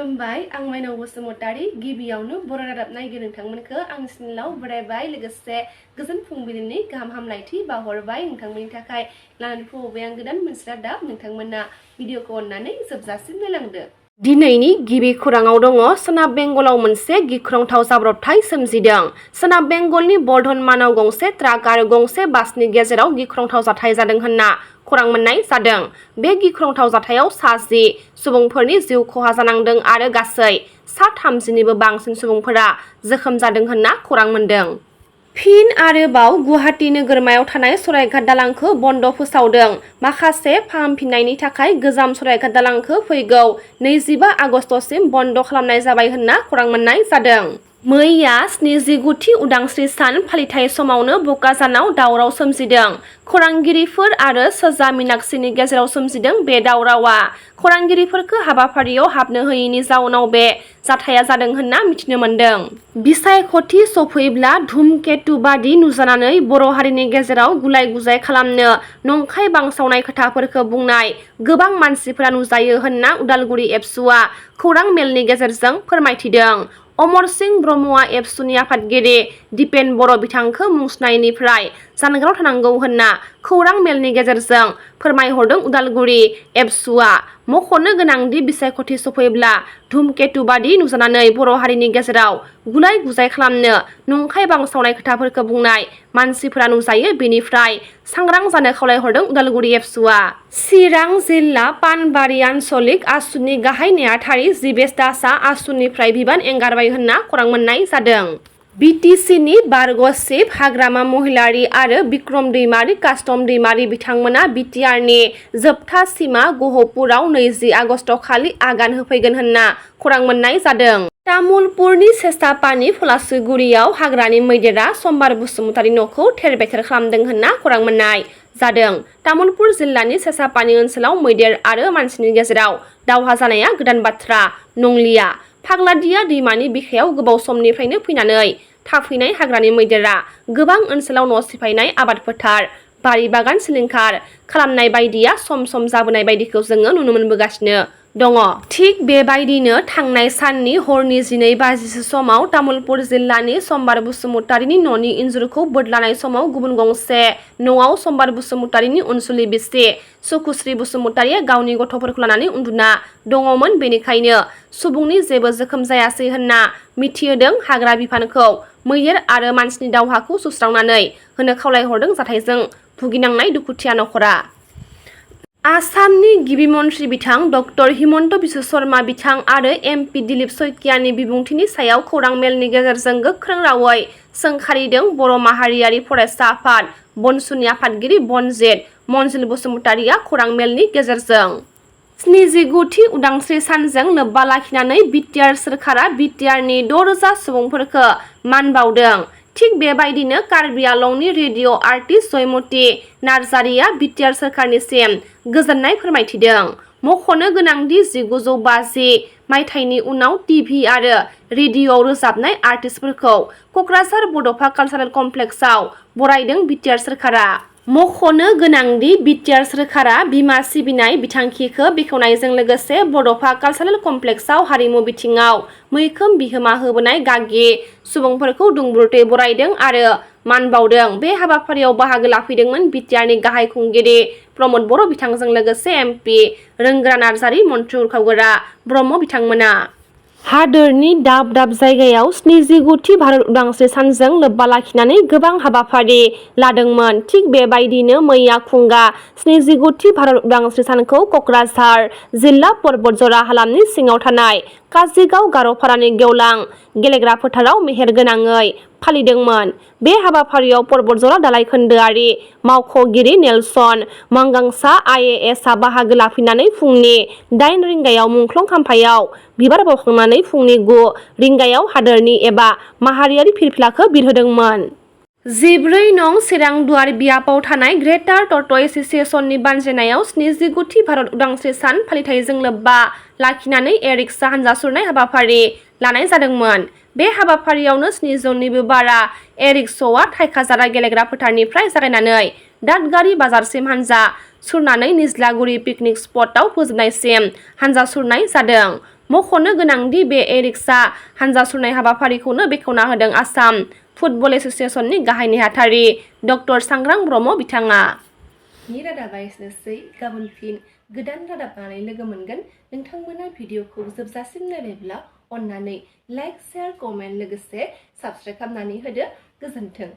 खुलुमबाय आं माइनाव बसुमतारी गिबियावनो बर' रादाब नायगिरि नोंथांमोनखौ आंनि चेनेलाव बरायबाय लोगोसे गोजोन फुंबिलिनि गाहाम हामलायथि बावहरबाय नोंथांमोननि थाखाय लानानै फैबाय आं गोदान मोनसे रादाब नोंथांमोना भिडिअखौ अननानै जोबजासिम नायलांदो। दिनैनि गिबि खौराङाव दङ सोनाब बेंगलाव मोनसे गिख्रंथाव जाब्रबथाय सोमजिदों। सोनाब बेंगलनि बर्धन मानाव गंसे ट्राक आरो गंसे बासनि गेजेराव गिख्रंथाव जाथाय जादों होनना खौरां मोननाय जादों। बे गिख्रंथाव जाथायाव 10 सुबुंफोरनि जिउ खहा जानांदों आरो गासै 30निबो बांसिन सुबुंफोरा जोखोम जादों होनना खौरां मोनदों। फिन आरोबाव गुवाहाटी नोगोरमायाव थानाय सरायघाट दालांखौ बन्द फोसावदों। माखासे फाहामफिननायनि थाखाय गोजाम सरायघाट दालांखौ फैगौ 25 आगस्तसिम बन्द खालामनाय जाबाय होनना खौरां मोननाय जादों। मैया 79थि उदांस्रि सान फालिथाय समावनो क'क्राझाराव दावराव सोमजिदों। खौरांगिरिफोर आरो सोजा मीनाक्षीनि गेजेराव सोमजिदों बे दावरावआ। खौरांगिरिफोरखौ हाबाफारियाव हाबनो होयैनि जाउनाव बे जाथाया जादों होनना मिथिनो मोन्दों। बिसायख'थि सफैब्ला धुमकेतु बादि नुजानानै बर' हारिनि गेजेराव गुलाय गुजाय खालामनो नंखाय बांसावनाय खोथाफोरखौ बुंनाय गोबां मानसिफोरा नुजायो होनना उदालगुरि एबसुआ खौरां मेलनि गेजेरजों फोरमायथिदों। अमर सिंह ब्रह्मआ एबसुनि आफादगिरि दिपेन बर' बिथांखौ मुंसुनायनिफ्राय जानगाराव थानांगौ होनना खौरां मेलनि गेजेरजों फोरमायहरदों उदालगुरि एबसुआ। मख'नो गोनांदि बिसायख'थि सफैब्ला धुमकेतु बादि नुजानानै बर' हारिनि गेजेराव गुलाय गुजाय खालामनो नंखाय बांसावनाय खोथाफोरखौ बुंनाय मानसिफोरा नुजायो बेनिफ्राय सांग्रां जानो खावलायहरदों उदालगुरि एबसुआ। चिरां जिल्ला पानबारि आन्सलिक आसुनि गाहाय नेहाथारि जिबेश दासआ आसुनिफ्राय बिबान एंगारबाय होनना खौरां मोननाय जादों। बिटिसिनि बारग' चिफ हाग्रामा महिलारी आरो बिक्रम दैमारी कास्टम दैमारी बिथांमोना बिटिआरनि जोबथा सिमा गहपुराव 20 आगस्ट खालि आगान होफैगोन होनना खौरां मोननाय जादों। तामुलपुरनि सेसापानि फलासुगुरियाव हाग्रानि मैदेरा समबार बसुमतारी न'खौ थेर बेथेर खालामदों होनना खौरां मोननाय जादों। तामुलपुर जिल्लानि सेसापानि ओनसोलाव मैदेर आरो मानसिनि गेजेराव दावहा जानाया गोदान बाथ्रा नंलिया। फाग्लादिया दैमानि बिखायाव गोबाव समनिफ्रायनो फैनानै थाफैनाय हाग्रानि मैदेरा गोबां ओनसोलाव न' सिफायनाय आबाद फोथार बारि बागान सिलिंखार खालामनाय बायदिया सम सम जाबोनाय बायदिखौ जोङो नुनो मोनबोगासिनो दङ। थिग बेबायदिनो थांनाय साननि हरनि 12 बाजिसो समाव तामुलपुर जिल्लानि समबार बसुमतारीनि न'नि इन्जुरखौ बोदलानाय समाव गुबुन गंसे न'आव समबार बसुमतारीनि अनसुलि बिसि सुकुश्री बसुमतारीया गावनि गथ'फोरखौ लानानै उन्दुना दङमोन। बेनिखायनो सुबुंनि जेबो जोखोम जायासै होनना मिथिहोदों। हाग्रा बिफानखौ मैदेर आरो मानसिनि दावहाखौ सुस्रांनानै होनो खावलायहरदों जाथायजों भुगिनांनाय दुखुथिया नखरा। आसामनि गिबि मन्थ्रि बिथां डक्टर हिमन्त बिश्व शर्मा बिथां आरो एमपि दिलीप शइकियानि बिबुंथिनि सायाव खौरां मेलनि गेजेरजों गोख्रों रावै सोंखारिदों बर' माहारियारि फरायसा आफाद बनसुनि आफादगिरि बनजित मनजिल बसुमतारीया खौरां मेलनि गेजेरजों। 79थि उदांस्रि सानजों लोब्बा लाखिनानै बिटिआर सोरखारा बिटिआरनि 6000 सुबुंफोरखौ मान बावदों। थिग बेबायदिनो कार्बि आंलंनि रेडिअ आर्टिस्ट जयमती नार्जारिया बिटिआर सोरखारनिसिम गोजोननाय फोरमायथिदों। मख'नो गोनांदि 1950 मायथाइनि उनाव टिभि आरो रेडिअआव रोजाबनाय आर्टिस्टफोरखौ क'क्राझार बड'फा कालचारेल कमप्लेक्सआव बरायदों बिटिआर सोरखारा। मख'नो गोनांदि बिटिआर सोरखारा बिमा सिबिनाय बिथांखिखौ बेखेवनायजों लोगोसे बड'फा कालचारेल कमप्लेक्सआव हारिमु बिथिङाव मैखोम बिहोमा होबोनाय गागि सुबुंफोरखौ दुंब्रुदै बरायदों आरो मान बावदों। बे हाबाफारियाव बाहागो लाफैदोंमोन बिटिआरनि गाहाय खुंगिरि प्रमद बर' बिथांजों लोगोसे एमपि रोंगोरा नार्जारि मन्थ्रि उरखावगोरा ब्रह्म बिथांमोना। हादोरनि दाब दाब जायगायाव 79थि भारत उदांस्रि सानजों लोब्बा लाखिनानै गोबां हाबाफारि लादोंमोन। थिग बेबायदिनो मैया खुंगा 79थि भारत उदांस्रि सानखौ क'क्राझार जिल्ला पर्बतजरा हालामनि सिङाव थानाय काजिगाव गार'फारानि गेवलां गेलेग्रा फोथाराव मेहेरगोनाङै फालिदोंमोन। बे हाबाफारियाव पर्बतजरा दालाइ खोन्दोआरि मावख'गिरि नेलसन मंगांसा आइएएसआ बाहागो लाफैनानै फुंनि 8 रिंगायाव मुंख्लं खाम्फायाव बिबार बावखांनानै फुंनि 9 रिंगायाव हादोरनि एबा माहारियारि फिरफिलाखौ बिरहोदोंमोन। 14 नं चिरांदुवार बियाबाव थानाय ग्रेटार टट' एस'सिएशननि बानजायनायाव 79थि भारत उदांस्रि सान फालिथायजों लोब्बा लाखिनानै ए-रिक्सा हानजा सुरनाय हाबाफारि लानाय जादोंमोन। बे हाबाफारियावनो 700निबो बारा ए-रिक्साआ थाइखाजारा गेलेग्रा फोथारनिफ्राय जागायनानै दादगारि बाजारसिम हानजा सुरनानै निज्लागुरि पिकनिक स्पटआव फोजोबनायसिम हानजा सुरनाय जादों। मख'नो गोनांदि बे रिक्सा हानजा सुरनाय हाबाफारिखौनो बेखेवना होदों आसाम फुटबल एस'सिएशननि गाहाय नेहाथारि डक्टर सांग्रां ब्रह्म बिथाङा। रादाबा एसेनोसै, गाबोन फिन गोदान रादाब लानानै लोगो मोनगोन। नोंथांमोना भिडिअखौ जोबजासिम नायबायब्ला अन्नानै लाइक, शेयार, कमेन्ट लोगोसे साबस्क्राइब खालामनानै होदो। गोजोन्थों।